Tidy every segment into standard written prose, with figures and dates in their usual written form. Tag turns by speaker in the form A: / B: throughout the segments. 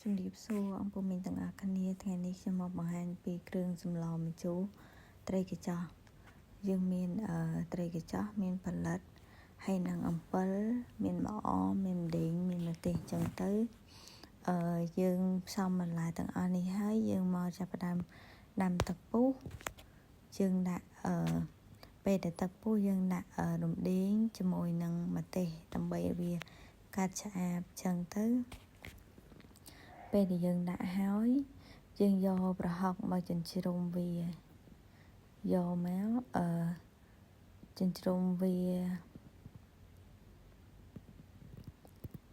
A: ជំរាបសួរអង្គពុំមីងទាំងអស់គ្នាថ្ងៃនេះខ្ញុំមកបង្ហាញពីគ្រឿងសម្លម្ជូរត្រីកញ្ចោះយើងមានត្រីកញ្ចោះមានផលិតហើយនឹងអំពិលមានម្អមមានម្ដេងមានម្ទេសចឹងទៅអឺយើងផ្សំបន្លែទាំងអស់នេះហើយយើងមកចាប់ផ្ដើមដាំទឹកពុះយើងដាក់អឺពេលដែលទឹកពុះយើងដាក់រំដេងជាមួយនឹងម្ទេសដើម្បីឲ្យវាកាត់ឆ្អាបចឹងទៅពេលដែលយើងដាក់ហើយយើងយកប្រហុកមកចិញ្ជ្រុំវាយកមកអឺចិញ្ជ្រុំវា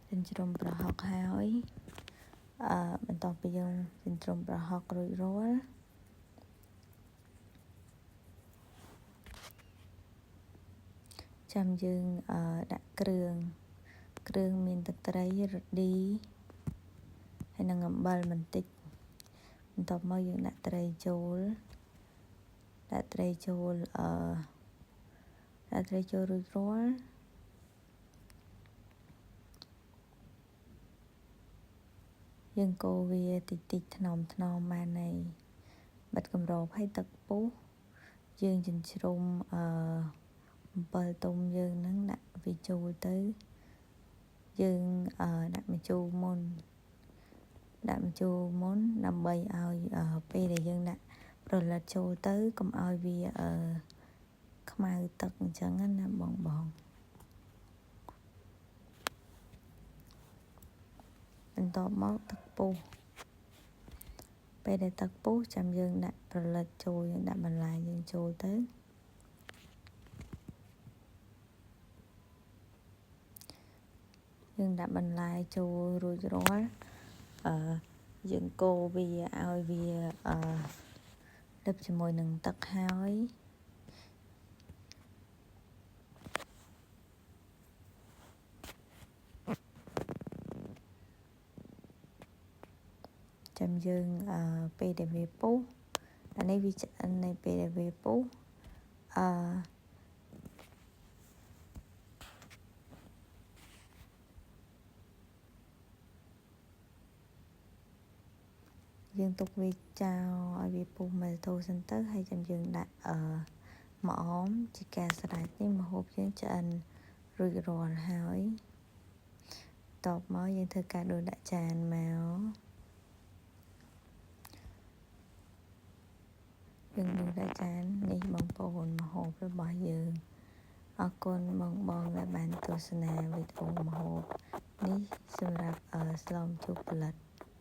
A: ចិញ្ជ្រុំប្រហុកហើយអឺបន្ទាប់ពីយើងចិញ្ជ្រុំប្រហុករួចរាល់ចាំយើងអឺដាក់គ្រឿងគ្រឿងមានទឹកត្រីរឌីហើយនឹងអំបិលបន្តិចបន្ទាប់មកយើងដាក់ត្រីចូលដាក់ត្រីចូលអឺដាក់ត្រីចូលរួចរាល់យើងកូរវាតិចតិចថ្នមថ្នមបានហើយបិទគម្របឲ្យទឹកពុះយើងចិញ្ជ្រុំអឺអំពិលទុំយើងហ្នឹងដាក់វាចូលទៅយើងអឺដាក់ម្ជូរមុនដាក់ម្ជូរមុនដើម្បីឲ្យពេលដែលយើងដាក់ប្រលិតចូលទៅកុំឲ្យវាអឺខ្មៅទឹកអញ្ចឹងណាបងបងបន្ទាប់មកទឹកពុះពេលដែលទឹកពុះចាំយើងដាក់ប្រលិតចូលយើងដាក់បន្លែយើងចូលទៅយើងដាក់បន្លែចូលរួចរាល់អឺយើងកូរវាឲ្យវាអឺលឹបជាមួយនឹងទឹកហើយចាំយើងអឺពេលដែលវាពុះអានេះវាឆ្អិននៅពេលដែលវាពុះអឺយើងទុកវាចោលឲ្យវាពុះមួយធូរសិនទៅហើយចាំយើងដាក់អឺម្អមជាការស្រេចនេះម្ហូបយើងឆ្អិនរួចរាល់ហើយតបមកយើងធ្វើការដួសដាក់ចានមកយើងដួសដាក់ចាននេះបងប្អូនម្ហូបរបស់យើងអរគុណបងបងដែលបានទស្សនាវីដេអូម្ហូបនេះសម្រាប់ស្លម្ជូរផលិត